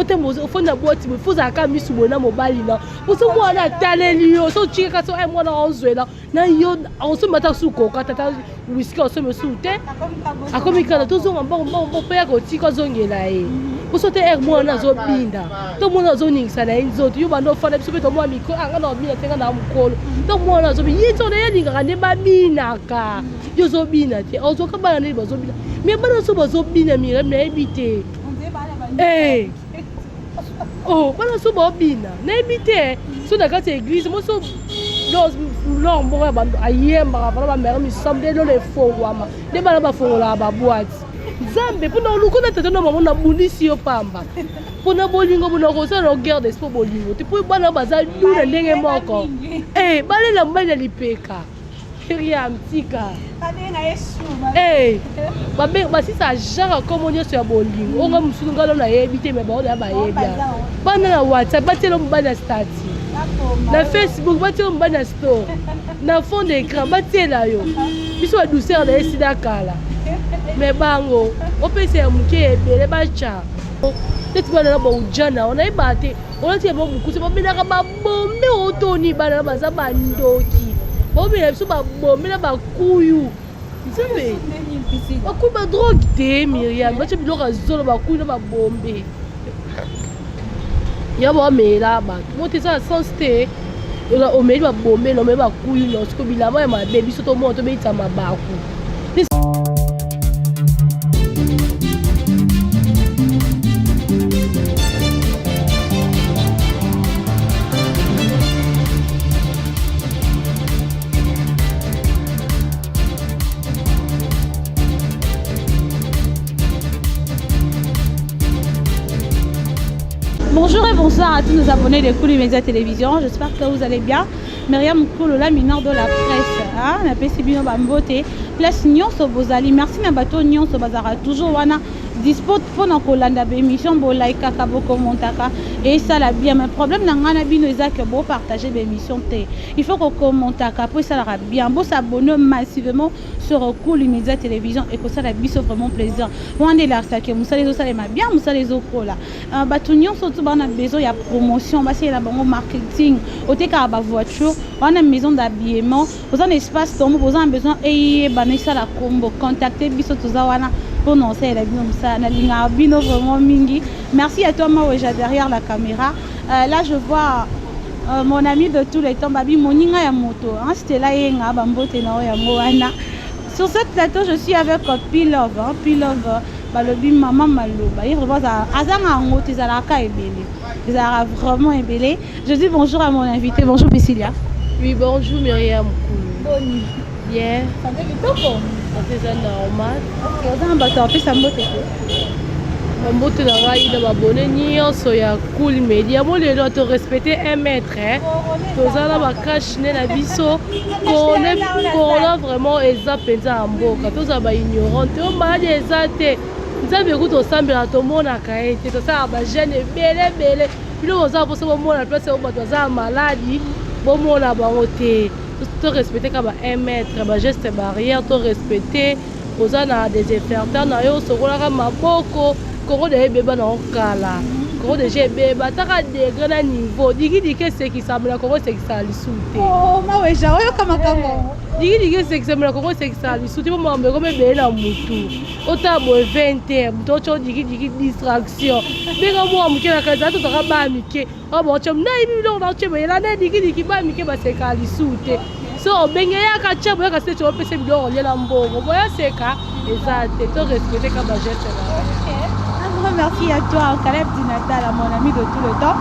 Otembo ofandi na boîte boye, faut ozalaka misu boye na mobali na. Poso mwana ataleli yo, so otiki so mwana ozwela na yo osombi ata su koka tata whisky osombi su te. Akomi kala tozonga mbongo mbongo mbongo mpe ya kotika ozongela ye. Poso te ere mwana azobinda to mwana azoningisa na ye nzoto yo banda ofanda biso mpe tomwa mikolo anga na obina te nga na mokolo to mwana azobina ye nzoto ye alingaka nde babinaka yo ozobina te ozwaka bana nde bazobina me bana so bazobina miriam nayebi te. Eh. Oh, bana so baobina nayebi te so na kati ya église moso lor moko ya bando ayembaka mpona bamere misambo nde lolo efongwama nde bana bafongolaka babwati nzambe mpona oluka na tata na mama nabundisi yo pamba mpona bolingo mpona kozala na guerre d'esprit bolingo te mpo bana baza du na ndenge moko eh, balela mobali na lipeka Miriam tika. Eh, babe basisa genre kombo nyonso ya bolingo. Onga mususu nga na yebi te mais baoyo bayebi. Bana na WhatsApp batiela mobali na statut. Na Facebook batiela mobali na store. Na fond d'écran batiela yo. Biso ba douceur na esida kala. Mais bango opesa ya moke ebele bacha. Neti bana na baujana wana yeba te. Olati ya mokuse babelaka ba bombe otoni bana na baza bandoki baomela biso babombe na bakuyu nzambe bakuyu badrogue te miriam batya biloko ya zolo bakuyu na babombe ya baomela bato moto eza na sens te omeli babombe na omeli bakuyu na siko bilamba ya mabe biso tomona tobetisa mabaku. Bonjour et bonsoir à tous nos abonnés de Kouli Média Télévision. J'espère que vous allez bien. Myriam Koulou, la mineure de la presse. Hein? Napesi bino ba mbote. Place nyonso bozali. Merci na bato nyonso bazara toujours wana dispo mpona kolanda ba émission bolaikaka bokommentaka esala bien. Mais problème na ngai na bino eza que bopartage ba émission te. Il faut kokommentaka mpo esalaka bien. Bosabonne massivement sur Kouli Media Télévision ekosala biso vraiment plaisir. Wana nde elakisaka mosala ezosalema bien, mosala ezokola. Bato nyonso tu bana besoin ya promotion, basalela bango marketing, otekaka ba voiture, wana maison d'habillement, oza na espace tombo, boza na besoin eyebana esala kombo, contacte biso toza wana mpona osalela bino mosala. Nalingaka bino vraiment mingi. Merci à toi Maweja derrière la caméra. Là je vois mon ami de tous les temps, Babi Moninga ya moto, hein, Stella Yenga, bambote na oyo yango wana. Sur ce plateau, je suis avec P-Love, hein, P-Love, balobi mama maloba ye vraiment azanga yango te ezalaka ebele, ezalaka vraiment ebele. Je dis bonjour à mon invité. Bonjour Priscilla. Oui, bonjour Myriam Koulou. Boni. Bien. Santé kitoko. Santé eza normal. Ok, oza na bato apesa mbote te? Bambote na ngai na babone nyonso ya Cool Media. Mo lelo to respecter 1 mètre, hein. Toza na ba cash ne na biso. Corona vraiment eza mpenza ya mboka. Tozala ba ignorant te. Maladi eza te. Nzambe ekuti tosambela tomonaka ye te. Tosalaka ba jeune ebele ebele. Bino boza mposa bomona place oyo bato baza ya maladi, bomona bango te. To respecter kaka ba 1 mètre, ba geste barrière, to respecter. Oza na désinfectant na yo, osokolaka maboko. Kongo deja ebeba na kala. Kongo deja ebeba, taka degré na niveau. Diki diki esekisa na Kongo esekisaka lisusu te. Oh, Maweja, oyoka makambo. Diki diki esekisa na Kongo esekisaka lisusu te, po makambo ekomi ebele na mutu. Otala boye 20 heures, mutu otyo diki diki distraction. Benga mwa moke na kanisa, tozalaka bana mike. Oyo baotyo nayebi biloko baotyo boyela na diki diki, bana mike basekaka lisusu te. So obenge yaka tia boyaka se opesa biloko olia na mbongo. Boya seka eza te, to respecter ka ba geste na yo. Un grand merci à toi, Caleb Dinatal, mon ami de tout le temps.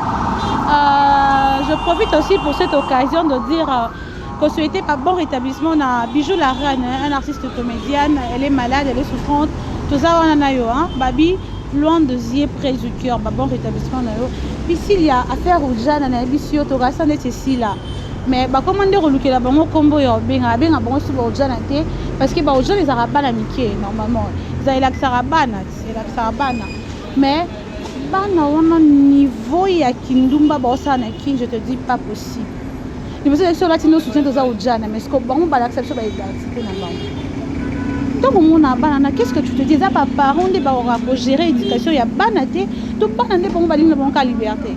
Je profite aussi pour cette occasion de dire qu'on souhaitait pas bon rétablissement à Bijou la Reine, hein, un artiste comédienne, elle est malade, elle est souffrante. Tout ça, on en a eu, hein. Babi, loin de yeux, près du cœur, bah, bon rétablissement na yo. Puis s'il y a affaire ou Jeanne, na bisio, to rasa neti là. Mais bah comment dire kolukela bango kombo ya obenga abenga bango so baojana te parce que baojana ezalaka bana mike normalement, eza elakisaka bana, elakisaka bana, mais bana wana niveau ya kindumba baosala na kin, je te dis pas possible. Liboso na biso olati no soutien, toza ojana, mais siko bango balakisa biso baidentité na bango. Ntango omona bana na, qu'est-ce que tu te dis? Eza baparent nde bakokaka kogérer éducation ya bana te. To bana nde bango balingi na bango ka liberté?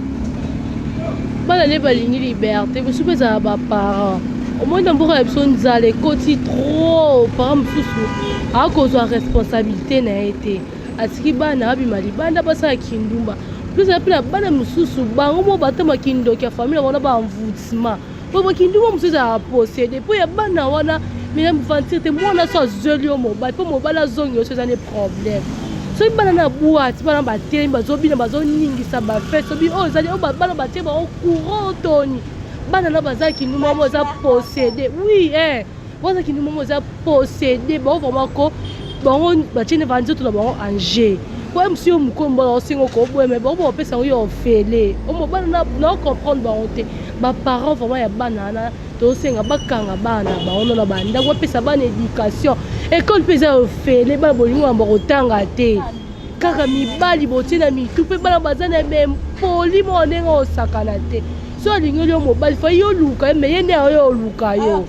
Bana nde balingi liberté, mosusu mpe ezala baparent. Omoni, na mboka na biso nzala ekoti trop. Parent mosusu akozwa responsabilité na ye te, atiki bana babima libanda, basala kindumba. Plus eza mpe na bana mosusu, bango mo batama kindoki ya famille na bango na baenvoûtement, po bakindumba mosusu ezalaka possédé mpo ya bana wana. Mais ventir te, mwana so azweli yo mobali, mpo mobali azongi yo, so eza ne problème. Soki bana na boîte, bana batelemi, bazobina, bazoningisa bafese, sobi oyo ezali oyo bana batie bango courant toni, bana na baza kindumba mo eza possédé. Oui, eh, baza kindumba mo eza possédé. Bango vraiment ko bango batie ne banzoto na bango en jeu, po mosu yo mokolo mbona osenga okoboya, mais bango bapesa yango yo ofele. Omo bana na comprendre bango te. Baparent vraiment ya bana wana, tozosenga bakanga bana na bango na bandako, bapesa bana éducation. École mpe eza ofele, bana bolingo yamba kotanga te, kaka mibali botie na mitu. Mpe bana baza na bempoli moko ndenge osakana te. So alingeli yo mobali, fa yo oluka ye, mais ye nde ayo oluka yo.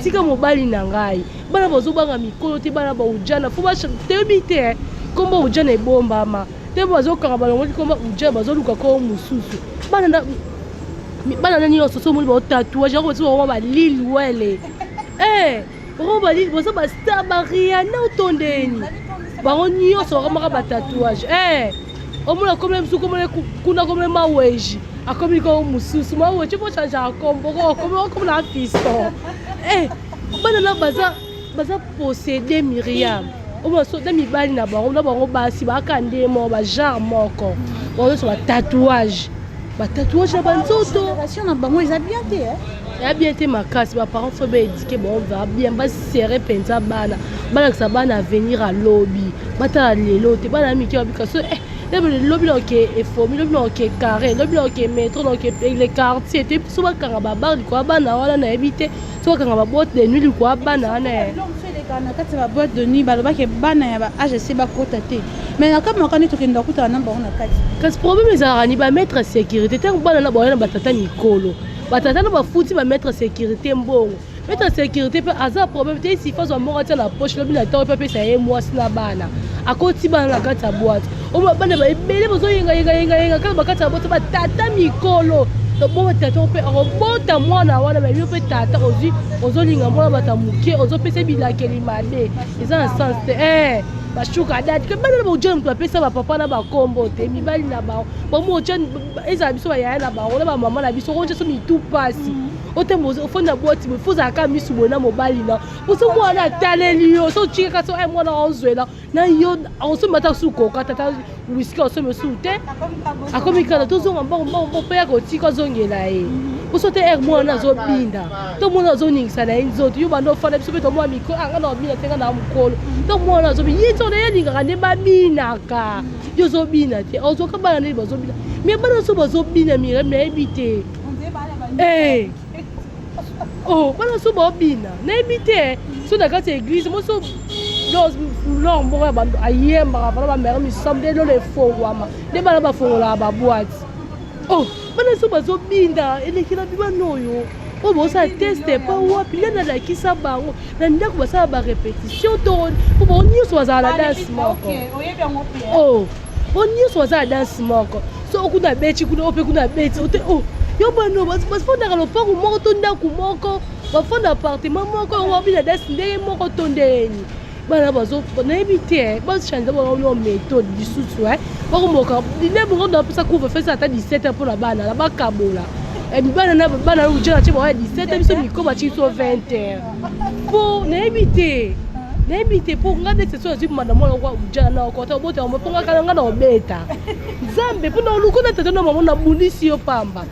Tika mobali na ngai. Bana bazobanga mikolo te. Bana baujana fo toyebi te nkombo ujana ebombama te, bazokanga balongoli nkombo ujana, bazoluka kombo mosusu. Bana na nyonso so omoni baotatouage yango, basi bakoma balil wele, bakoma balil, baza bastar, bariana otondeni, bango nyonso bakomaka batatouage. Omona komona mosusu, komona kuna, komona maweji, akomi kombo mosusu, maweji po changeaka kombo, okomona fiston. Bana na baza possédé, Miriam. Omona so na mibali na bango, na bango basi baaka nde moko, bagenre moko, bango nyonso batatouage, batatouage na banzoto. Génération na bango eza bien te, eh? Ya bien te makasi. Baparent faut baéduquer bango va bien, baserrer mpenza bana, balakisa bana avenir. Alobi batala lelo te, bana mike babika so lobi na oke efomi, lobi na oke carré, lobi na oke métro, na oke le quartier te. So bakanga babar likolo ya bana wana, nayebi te. So bakanga baboîte de nuit likolo ya bana wana. Eleka na kati ya baboîte de nuit, balobaki bana ya ba âge se bakota te, mais na kati makani tokenda kutana na bango na kati. Kasi problème ezalaka ni bamaître sécurité. Ntango bana na baoya na batata mikolo, batata na bafuti bamaître sécurité mbongo. Maître sécurité mpe aza problème te. Esifa azwa moko atia na poche, lobi na ntango mpe apesa ye mwasi na bana, akoti bana na kati ya boîte. Omo bana baebele bazoyengayengayengayenga kaka bakati ya boîte. Batata mikolo bongo, tata mpe akobota mwana wana, bayebi mpe tata ozwi, ozolinga mwana bato ya moke, ozopesa bilakeli mabe, eza na sens te. Bashuka dadi ke bana na bojana, moto bapesa bapapa na bakombo te, mibali na bango bango otya ezala biso bayaya na bango na bamama na biso, otya so mitu pasi. Otembo ofandi na boîte boye, fo ozalaka misu boye na mobali na poso, mwana ataleli yo, so otikaka so mwana ozwela na yo, osombi ata su koka, tata whisky osombi su te, akomi kaka tozonga mbongo mbongo mpe ya kotika azongela ye poso te. Ere mwana azobinda to mwana azoningisa na ye nzoto, yo banda ofanda, biso mpe tomwa mikolo anga na obina te, nga na mokolo to mwana azobina ye nzoto, ye alingaka nde babinaka, yo ozobina te, ozwaka bana ndenge bazobina. Mais bana so bazobina, Miriam, nayebi te. Oh, bana so baobina, nayebi te. So na kati ya église moso, lor moko ya bando ayembaka mpona bamere misambo nde lolo efongwama, nde bana bafongolaka baboîte. Oh, bana so bazobinda, eleki na bibana oyo oyo bosala test epa wapi? Nde nalakisa bango na ndako, basala barépétition to po bango nyonso bazala na danse moko. Oh, bango nyonso bazala danse moko. So okuna beti kuna, oyo mpe kuna beti ote. Oh, yo bano bafandaka lopango moko to ndako moko, bafanda appartement moko, yango babina danse ndenge moko to ndeni. Bana bazo, nayebi te, bachange bango méthode lisusu. Bakomoka nde bongo napesa couvre-feu ata 17 heures mpona bana na bakabola bana na bana ujana tie bango ya 17 heures, biso miko batie biso 20 heures, mpo nayebi te, nayebi te. Mpo nga nde seso nazwi manda mwana kwa ujana na okota obota, mpo nga kala nga na obeta Nzambe mpo na oluko na tata na mama, nabundisi yo pamba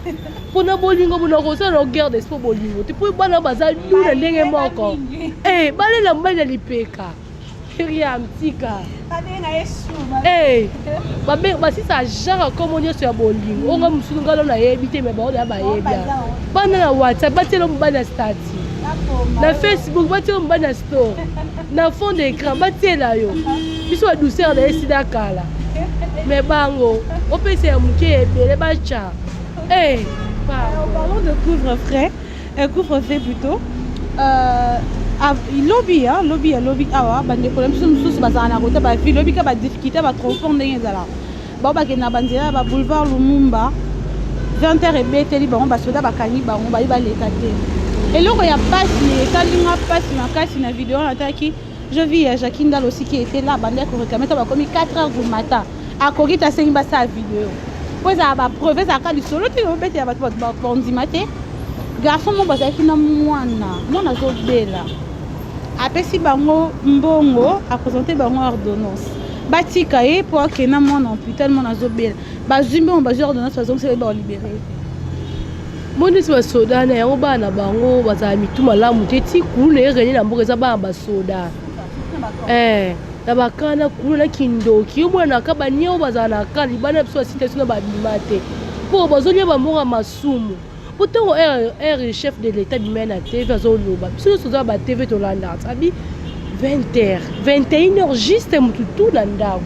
mpo na bolingo bona kosala na guerre d'esprit bolingo te, mpo bana baza du na ndenge moko, balela mobali na lipeka. Miriam, tika, basisa genre kombo nyonso ya bolingo onga mosusu, nga nano nayebi te, mais bango na bayebi. Bana na WhatsApp batiela mobali na statut, na Facebook batiela mobali na story, na fond d'écran batiela yo. Biso badouceur na ye sida kala, mais bango opesa ya moke ebele batya. Parlons de couvre-feu, couvre-feu plutôt. Lobi, lobi ya lobi awa, bandeko na biso mosusu bazala na kota baville, lobi ka badifficulté ya batransport ndenge ezalaka. Bao bakende na banzela ya ba boulevard Lumumba. 20 heures ebeteli bango, basoda bakangi bango, bayi baleka te. Eloko ya pasi esali nga pasi makasi na video nataki, je vis ya Jackie Ndalo aussi qui était là, bandaki koréclamer to bakomi 4 heures du matin, akoki te, asengi basala video po ezala bapreuve, ezalaka lisolo te, obetela bato, bato bandima te. Garçon moko bazalaki na mwana, mwana azobela, apesi bango mbongo, aprésenter bango ordonnance, batika ye mpo akenda mwana hôpital, mwana azobela. Bazwi mbongo, bazwi ordonnance, bazongisela ye, balibérer ye. Monisi basoda na yango, bana na bango bazala mitu malamu te. Ti kuluna erenie na mboka, eza bana basoda na bakana kuluna na kindoki. Yo mwana naka banie oyo bazala na ka libanda biso, basite biso na babima te mpo bazolia bambongo ya masumu. Po ntango r chef de l'État bimai na TV, azoloba, biso nyonso toza ba TV, tolandaka abi 20 heures, 21 heures juste, motu tu na ndako.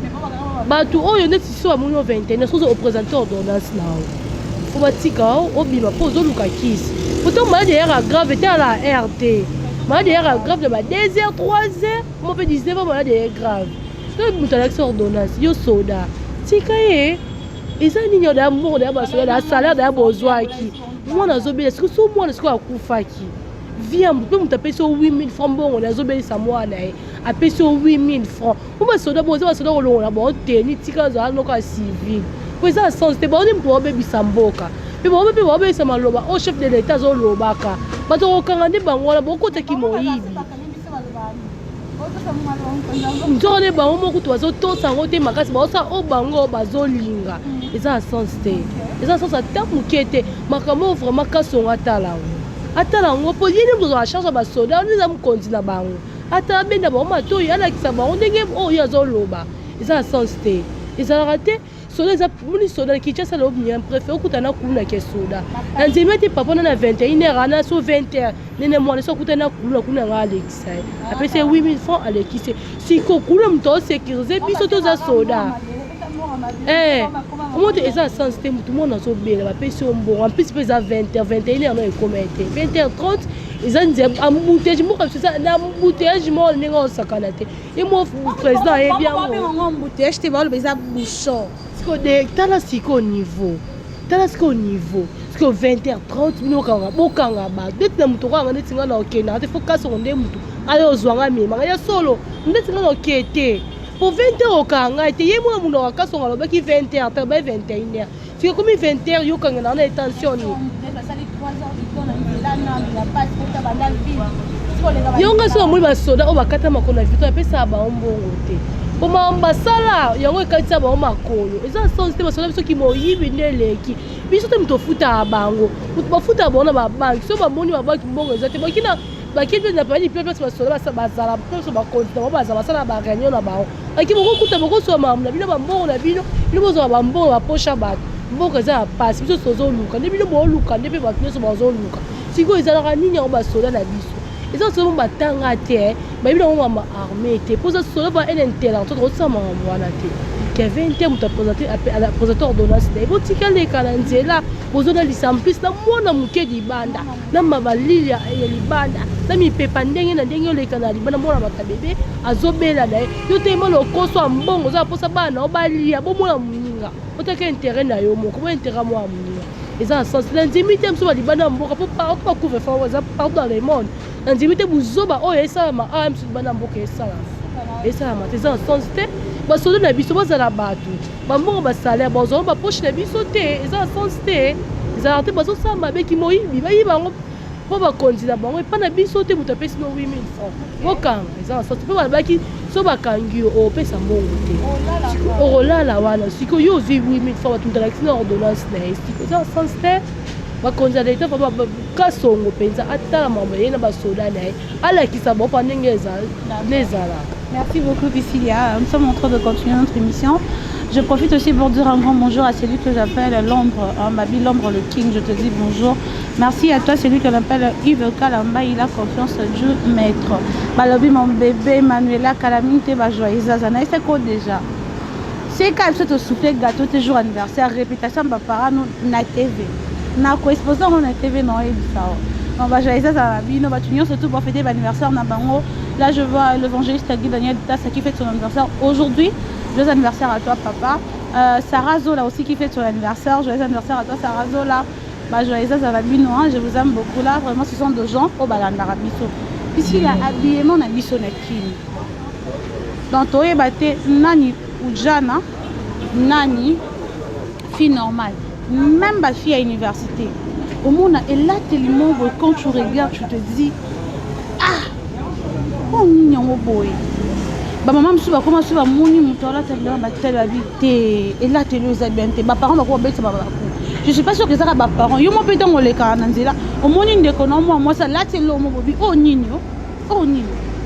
Bato oyo neti so bamoni o 21 heures, soki oprésenter ordonnance na yo, fo batika obima mpo ozoluka kisi. Pourtant malade eyaka grave te ala heure te, malade eyaka grave na ba 2 heures, 3 heures mo mpe 19 heures, malade eye grave. So moto alakisi ordonnance, yo soda tika ye. Eza nini oyo? Daya mbongo, daya basoda, daya salaire, daya bozwaki. Mwana azobela sikoyo, so mwana sikoyo akufaki, vie ya mpe moto apesi yo 8000 francs, mbongo na azobelisa mwana ye, apesi yo 8000 francs mpo basoda boza basoda kolongola bango teni, tika azala noko ya civil, po eza na sens te. Bango nde moto baobebisa mboka, mpe bango mpe baobebisa maloba oyo chef de l'État azolobaka. Bato kokanga nde bango wana, bokotaki moyibi. Nzoko nde bango moko kutu bazotosa yango te makasi, baosala oyo bango bazolinga. Eza na sens te, eza na sens ata moke te. Makambo oyo vraiment, Kasongo atala yango, atala yango, mpo ye nde moto azwaka charge ya basoda wana, eza mokonzi na bango. Ata abenda bango matoi, alakisa bango ndenge oyo azoloba eza na sens te, ezalaka te. Soda eza moni soda na Kinshasa na obimia préfet okuta na kuluna ke soda na nzemi te. Papa na 21 heures ana so 20 heures nene mwana so akuta na kuluna, kuna nga alekisa ye, apesi ye 8000 francs, alekisi ye. Siko kuluna moto aosécuriser biso, toza soda omo te, eza sens te. Motu mwana azobela, bapesi yo mbongo, en plus mpe eza 20 heures, 21 heures no ekoma te, 20 heures 30 eza nzela embouteillage. Mboka biso eza na embouteillage moko ndenge osakana te. Ye mo président ayebi yango. Embouteillage te, baloba eza bouchon. Sikoyo de tala sikoyo niveau, tala sikoyo niveau, sikoyo 20 heures 30 bino bokanga, bokanga bato neti na moto okanga neti nga na okendaka te. Fo Kasongo nde motu ayo ozwanga memanga ya solo neti nga na oke te, po 20 heures okanga ngai te. Ye mwana monoko Kasongo alobaki 20 heures te, bai 21 heures. Sikoyo komi 20 heures, yokanga na wana intention nini? Yango ngai so namoni basoda oyo bakata makolo na Victoire, apesaka bango mbongo te, po makambo basala yango ekatisa bango makolo, eza sens te. Basoda biso kimoyibi nde eleki biso te. Moto ofutaka bango, moto bafutaka bango na babanki, so bamoni babanki mbongo eza te, bakina baki mpe na payani mpe place basoda bazala, place bakonzi na bango bazala, basala baréunion na bango, baki bokokuta, bokoswa makambo na bino, bambongo na bino, bino bozwa bambongo bapoche ya bato. Mboka eza ya pasi, biso tozoluka nde bino booluka nde mpe bato nyonso bazoluka. Sikoyo ezalaka nini yango? Basoda na biso eza soda mo batanga te, bayebi nango mama armée te, mpo eza soda ba ene intellectuel tokosala makambo wana te. Ke 20 te, moto aprésenter ordonnance na ye, botika leka na nzela, bozonalisa en plus na mwana moke libanda na mabalili ya libanda na mipepa ndenge na ndenge, oleka na libanda, mwana bato ya bebe azobela na ye, yo telema lokoso ya mbongo, oza mposa bana na yo balia, bomona moninga, otaka intérêt na yo moko, bo intérêt mwana moninga, eza na sens na ndimi te. Mosusu balibanda ya mboka, mpo partout bacouvre-feu eza partout dans le monde, na ndimi te buzoba oyo esalama awa. Mosusu libanda ya mboka esalama, esalama te, eza na sens te. Basoda na biso bazala bato, bambongo basalaire bazwa bapoche na biso te, eza na sens te, ezalaka te. Bazosala mabe, kimoyibi, bayiba yango mpo bakonzi na bango epa na biso te. Moto apesi no 8000 francs, bokanga, eza na sens mpe. Balobaki so bakangi yo, opesa mbongo te, okolala wana. Sikoyo yo ozwi 8000 francs, bato moto alakisi na ordonnance na ye, sikoyo eza na sens te. Bakonzi ya leta, Kasongo mpenza atala makambo ye na basoda na ye, alakisa bango mpa ndenge ezalaka. Merci beaucoup, Priscilla. Nous sommes en train de continuer notre émission. Je profite aussi pour dire un grand bonjour à celui que j'appelle l'ombre, hein, Babi l'ombre, le king, je te dis bonjour. Merci à toi, celui que j'appelle Yves Kalamba, il a confiance du maître. Balobi, mon bébé, Manuela Kalaminte, ba joyeux Zana, c'est quoi déjà? C'est quand même te souffler gâteau, toujours anniversaire, réputation, ba parents, na TV. Na ko exposer na TV, non, et ça. On va joyeux Zana, bino, ba surtout pour fêter l'anniversaire na bango. Là, je vois l'évangéliste Guy Daniel Tassa qui fête son anniversaire aujourd'hui. Joyeux anniversaire à toi, papa. Sarah Zola aussi qui fête son anniversaire. Joyeux anniversaire à toi, Sarah Zola. Bah, joyeux anniversaire, hein. Je vous aime beaucoup là. Vraiment, ce sont des gens oyo balandaka biso. Puisqu'il a habillement na biso na kini. Donc, toyeba te nani ujana, nani fille normale. Même ma fille à l'université. Au monde, et là, tellement, quand tu regardes, tu te dis, ah, oh, nini yango boye. Bamama mosusu bakoma so bamoni moto alata biloko, batali babi te, elateli oyo eza bien te. Baparent bako babetisa babaku. Je suis pas sûr que ezaka baparent yo mo mpe. Ntango olekaka na nzela, omoni ndeko na mwa mwasi alati eloko mo bobi oyo nini, o oyo nini,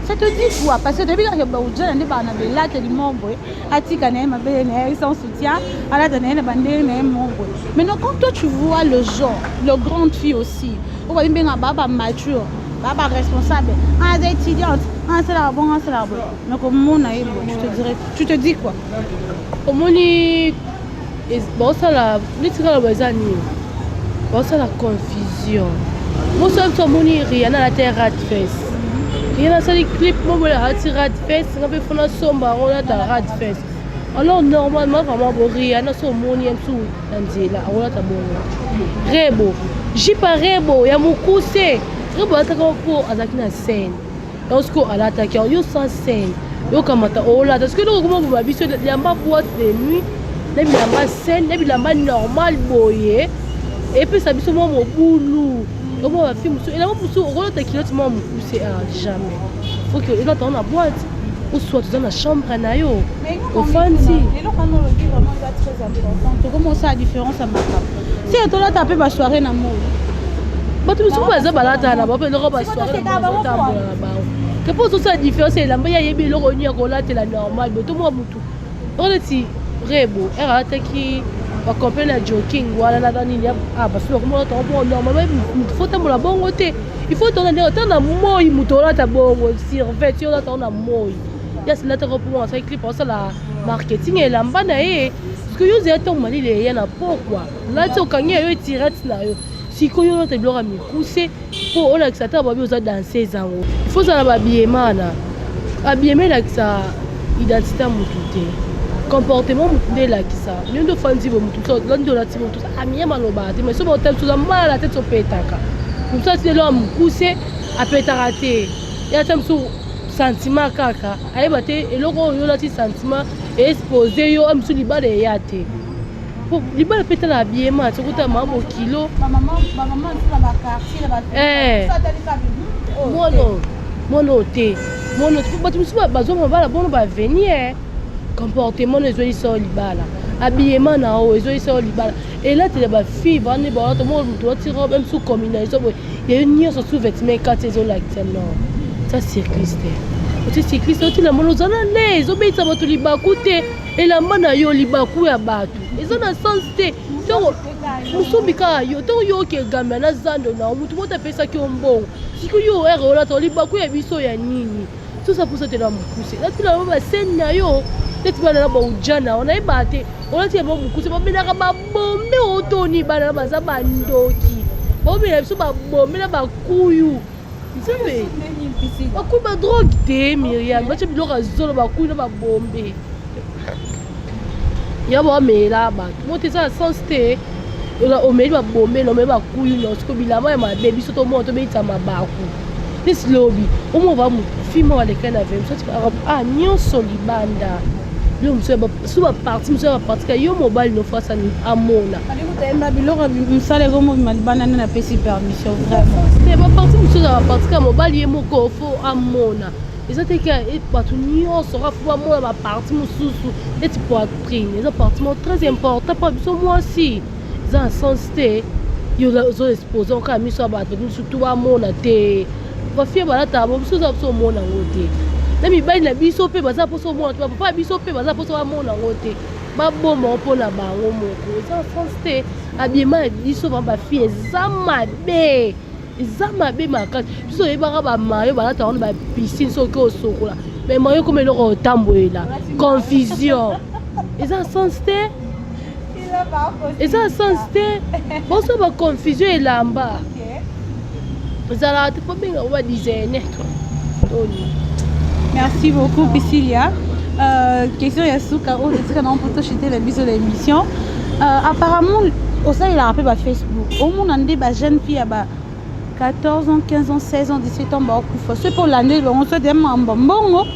ça te dit quoi? Parce que toyebi kaka baujana nde baa na belateli mo boye, atika na ye mabele na ye sans soutien, alata na ye na bandenge na ye mo boye. Maintenant, quand toi tu vois le genre, le grande fille aussi, oyo babi mbenga baa bamature, baa baresponsable, aza étudiante, asalaka bongo, asalaka boye, mais komona ye boye, tu te dirais, tu te dis quoi? Omoni, baosala neti kaka boye, eza nini? Baosala confusion. Moso biso omoni Rihanna alati ras de fesses. Rihanna asali clip mo boye, alati ras de fesses, nga mpe fona somba yango, olata ras de fesses. Alors normalement, vraiment bo Rihanna, so omoni ye mosu na nzela akolata bongo rebo, jupe rebo ya mokuse. Rebo alataka mpo azalaki na scène. Yango sikoyo alataki yango. Yo sans scène, yokamata olata. Soki eloko koma boma biso, bilamba boîte de nuit na bilamba scène na bilamba normal boye epesa biso mwa mobulu. Omwa bafille mosusu, elamba mosusu okolata culotte mwa mokuse, ah, jamais. Faut que elata ngo na boîte ou soit oza na chambre na yo, ofandi. Eloko wana olobi vraiment eza très important. Tokomosala différence ya makambo si tolata mpe basoirée na moi. Bato mosusu baza balataka na bango mpe eloko basoirée bazotambola na bango te, mpo ozosala différence. Elamba ye ayebi eloko nini akolatela normal boye. Tomwa mutu oko neti rebo ere alataki bacomplet na jogging wana na nini, ah, bafille bakoma olata bongo normal. Mutu faut tambola bongo te. Il faut tona ndenge ata na moi moto olata bongo survêt yo olata ngo na moi. Yasi lataka mpo asali clip, asala marketing elamba na ye. Parce que yo ozala ntango malili eya na pokwa, olati, okangi ya yo etirete na yo. Sikoyo olata biloko ya mikuse mpo olakisa ata babi oza danseuse. Yango il faut ozala babiema na abiema elakisa identité ya motu te, comportement motu nde elakisa. Yo nde ofandi boye, motu nde olati, motu amiya malobaka te. Mais so baotali biso, oza malala te, topetaka motu ati lelo ya mokuse apetaka te. Ya ata mosusu sentiment kaka ayeba te eloko oyo olati, sentiment expose yo. Mosusu libala eya te, po libala mpe tala abiema ti okota mama bokilo. Bamama na baquartier na mwana mwana oyo te, mwana oyo. Bato mosusu bazwa mabala bono baavenir. Comportement no ezwelisa yo libala, habillement na oyo ezwelisa yo libala. Elatela bafille vane balata moko, moto olati robe mosusu, combinaison boye yayo nyonso, sous vêtement ekati ezolakisa. Non, eza cycliste, oti cycliste, oti na mona oza na le ezobetisa bato libaku te. Elamba na yo libaku ya bato eza na sens te. Ntango mosombi kaka yo, ntango yo oke gambia na zando na yo, motu moko apesaki yo mbongo. Sikoyo yo ere olata libaku ya biso ya nini? Sosa mposa tela mokuse, natila yango basene na yo neti bana na baujana wana, nayebaka te. Olati yango mokuse, babelaka babombe otoni. Bana na baza bandoki, baobela biso babombe na bakuyu. Nzambe, bakuyu badrogue te, Miriam, batya biloko ya zolo, bakuyu na babombe ya bamela bato mo te. Eza na sens te. Omeli babombe na omeli bakuyu na siko bilamba ya mabe, biso tomona tobetisa mabaku. Neti lobi omona va fille moko alekani na vem, soki ah, nyonso libanda. Biloko mosusu so baparti mosusu ya baparti ka yo mobali no fo asani amona. Yemba biloko mosala ekomobima libanda nde napesi permission vraiment. Te, baparti mosusu ya baparti ka mobali ye moko fo amona, eza te ke bato nyonso ka fo bamona. Baparti mosusu neti poitrine eza parti moko très important mpo biso mwasi. Eza na sens te yo ozo expose kaka miso ya bato surtout bamona te. Bafille balataka bo, biso oza biso omona yango te. Na mibali na biso mpe baza mposa omona te, bapapa ya biso mpe baza mposa bamona yango te, baboma ngo mpona bango moko. Eza na sens te. Habillement ya biso ba bafille eza mabe, eza mabe makasi. Biso oyebaka bamayo balataka wana bapiscine soki osokola, mais mayo ekoma eloko otambolela. Confusion eza na sens te, eza na sens te. Boso baconfusion elamba ezalaka te, po benga ngo badesigner toni. Merci beaucoup, Priscilla. Question ya suka oyo etika na mpo tochite na biso na émission. Apparemment osalelaka mpe bafacebook, omona nde bajeune fille ya ba 14 ans, 15 ans, 16 ans, 17 ans baokufa. Soki mpo olandeli bango, soki te mambo mbongo,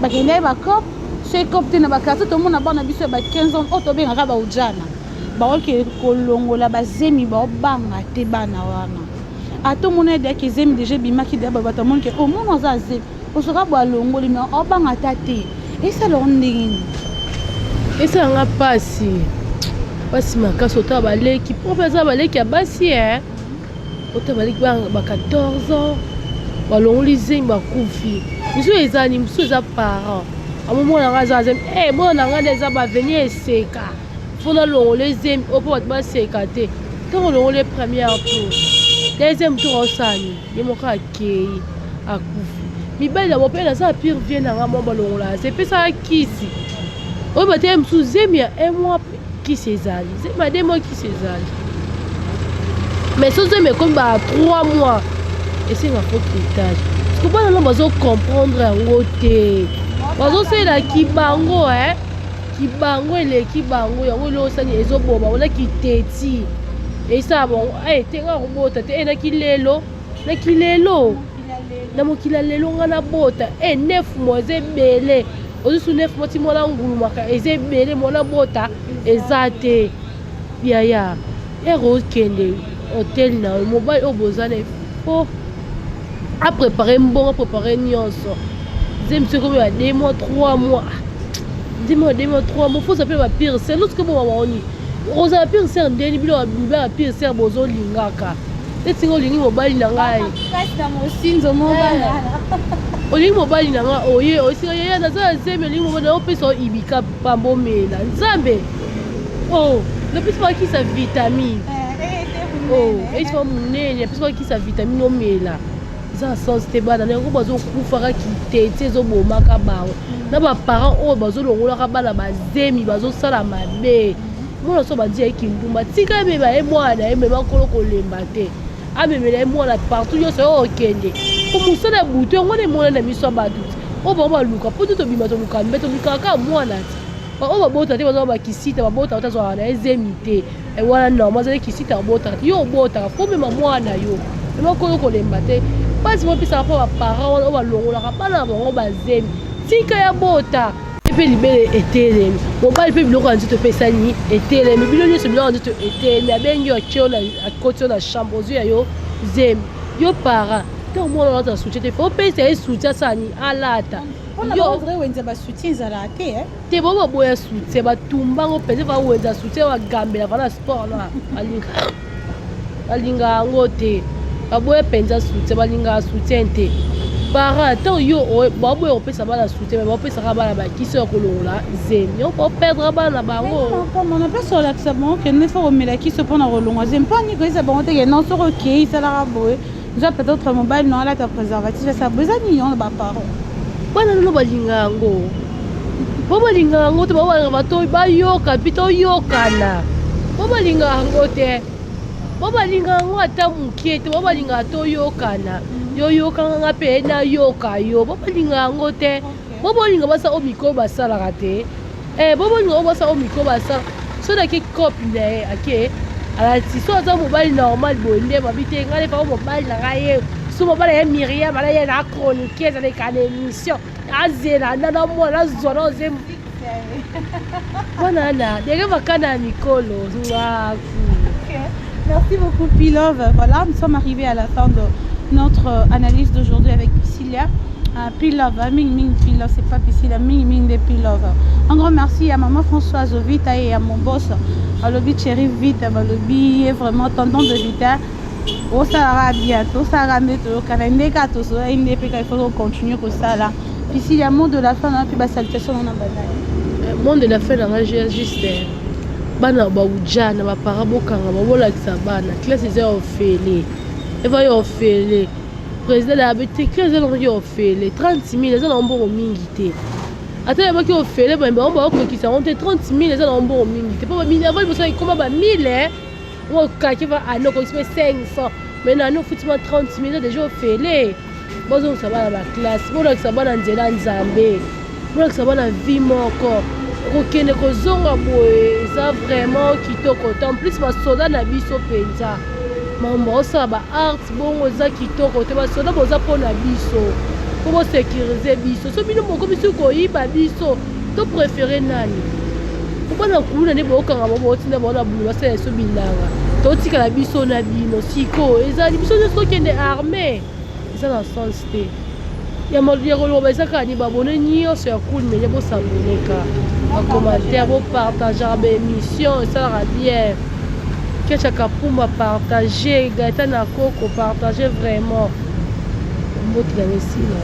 bakendaki bacope, soki cope te na baquartier, tomona bana biso ya ba 15 ans oyo tobengaka baujana baoke kolongola bazemi, baobanga te. Bana wana, ata omona edeyaki ezemi déjà ebimaki deya, bato amoni ke omona aza azemi, osoka bo alongoli, mais obanga ata te. Esalaka ndenge nini? Esalanga mpasi, mpasi makasi. Otala baleki po mpe aza baleki ya basi e, ota baleki ba 14 ans balongoli zemi, bakufi. Mosusu ezali, mosusu eza parent amo mwana nga aza zemi e, mwana na nga nde eza baavenir eseka, fo nalongola ezemi oyo mpo bato baseka te. Ntango olongoli première tour, deuxième tour osala nini? Ye moko akei, akufi. Mibali na bo mpe naza pire vie na nga mwa balongola se epesaka kisi oyo bateye mosusu zemi ya un mois, kisi ezali, zemi ya 2 mois, kisi ezali. Mais so zemi ekomi ba 3 mois, esenga fo curetage, parce que bana no bazocomprendre yango te, bazosalelaki bango kibango eleki bango. Yango eloko osani ezoboma bango na kiteti, esala bango te nga kobota te. Naki lelo, naki lelo, na mokili ya lelo nga nabota 9 mois eza ebele. Ozusu 9 mois ti mwana ngulumaka, eza ebele. Mwana bota eza te yaya ere okende hotel na yo. Mobali oyo boza na fo aprépare mbongo, aprépare nyonso. Zemi soki oyo ya 2 mois, 3 mois, 2 mois, 2 mois, 3 mois, foza mpe bapire sœur lorsque boma baoni ozala pire sœur ndeni bino ya pire sœur bozolingaka neti nga olingi mobali na ngai. Olingi mobali na ngai, oye osinga yaya naza na zemi, olingi mobali na opesa o ibika pamba omela nzambe o napesi bakisa vitamine o esi ba monene, napesi bakisa vitamine omela, eza na sens te. Bana na yango bazokufaka, kiteti ezobomaka bango na baparent oyo bazolongolaka bana bazemi, bazosala mabe. Mwana so bandi ye kindumba, tika emema ye mwana, emema nkolo kolemba te, amemela ye mwana partout nyonso oyo okende po mosala ya butu. Yango wana emona na miso ya bato ti oyo bango baluka po te tobima, toluka mbe, tolukaka kaka mwana ti oyo babota te, bazwa bakisita babota te, azwaka na ye zemi te. Wana normal, azali kisita, abotaka te. Yo obotaka, fo mema mwana yo, mema nkolo kolemba te. Mpasi mo epesaka mpo baparent wana oyo balongolaka bana na bango bazemi, tika ya bota mpe libele etelemi, mobali mpe biloko ya nzoto epesani etelemi, bino nyonso biloko ya nzoto etelemi, abengi yo, atie yo, akoti yo na chambre, ozwi ya yo zemi. Yo parent, ntango mwana olata soutien te, fo opesa ye soutien, asala nini? Alata. Wenze basoutien ezalaka te. Te, bo baboya soutien, batumbango mpenza, bawenza soutien, bagambela vana sport na balinga yango te, baboya mpenza soutien, balingaka soutien te. Parent, ntango yo baboya kopesa bana soutien, mais baopesaka bana bakisi ya kolongola zemi, yo baperdre bana na bango. Na place olakisa bango kende fo komela kisi mpona kolongwa zemi, mpo nini koyesa bango teke non, soki okei esalaka boye, nzwa peut-être mobali no alata préservatif, esa boye, eza nini wana baparent? Bana nono balinga yango, po balinga yango te, balinga bato bayoka mpi toyokana, po balinga yango te, po balinga yango ata mokie te, po balingaka toyokana, yo yokanga nga mpe nayoka yo, po balinga yango te, po bolinga basala oyo mikolo basalaka te. Bo bolinga oyo basala, oyo mikolo basala. Soki ake cope na ye, ake alati, so aza mobali normal boye nde babi te. Ngai nefaka mobali na ngai ye, so mobali ye Miriam ala ye na chroniqueuse, aleka na émission, azela nana mwana azwa na ozembo mwana na ndenge bakana ya mikolo mwaku. Merci beaucoup, Pilove. Voilà, nous sommes arrivés à la fin de notre analyse d'aujourd'hui avec Priscilla. Pilove, hein, Ming Ming Pilove, c'est pas Priscilla, Ming Ming de Pilove. Un grand merci à maman Françoise Vita et à mon boss, Alobi Thierry Vita, Balobi, est vraiment tonton de Vita. Osalaka bien, tosalaka nde toyokana nde kaka tosola nde mpe kaka il faut continuer kosala. Priscilla, mot de la fin na mpe basalutation na banani? Mot de la fin nanga juste, bana bauja na baparent, bokanga babolakisa bana classe eza ya ofele, eva ya ofele. Président na yabe te, classe eza nango ya ofele, 30 000 eza nango mbongo mingi te. Ata yabaki ofele, bango bakokokisa yango te. 30 000 eza nango mbongo mingi te, mpo avant liboso ekoma ba 1000 okaki va ane okokisi mpe 500, mais na ane ofuti ma 30 000 eza déjà ofele. Bozongisa bana baclasse, bolakisa bana nzela Nzambe. Bolakisa bana vie moko. Kokende kozonga boye eza vraiment kitoko te. En plus basoda na biso mpenza mambo osala ba art bongo eza kitoko te. Basoda boza mpo na biso, mpo bosécuriser biso. So bino bokomi soki koyiba biso, to préféré nani? Po bana kuluna nde bookanga bango, bootinda bango na bulu, basala biso bilanga, totikala biso na bino. Sikoyo ezali biso nyonso tokende armée, eza na sens te. Ya koloba eza kaka ni babone nyonso ya Cool Media, bosaboneka, bacommentaire, bopartageaka baémission, esalaka bien. Kecha Kapumba, partage. Gaeta na Koko, partage. Vraiment, mbote na esila.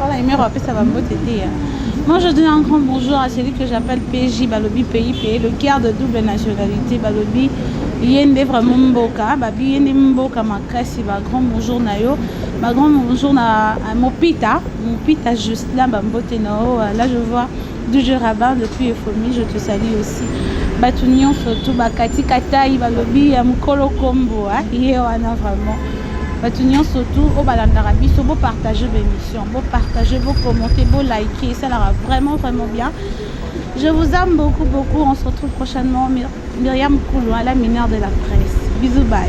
Wana apesa bambote te. Moi, je dis un grand bonjour à celui que j'appelle PJ Balobi PIP, le cœur de double nationalité. Balobi yende vraiment mboka, babi yende mboka makasi. Ba grand bonjour na yo. Ba grand bonjour na Mopita, Mopita juste là, bambote na yo. Là, je vois Dujo Rabat depuis Efomi, je te salue aussi. Bato nyonso tout bakati katai, balobi ya mokolo kombo ye wana. Vraiment, bato nyonso tout oyo balandaka biso, bopartage baémission, bopartage, bocommente, bolike, esalaka vraiment vraiment bien. Je vous aime beaucoup beaucoup. On se retrouve prochainement. Myriam Koulou, la mineure de la presse. Bisous, bye.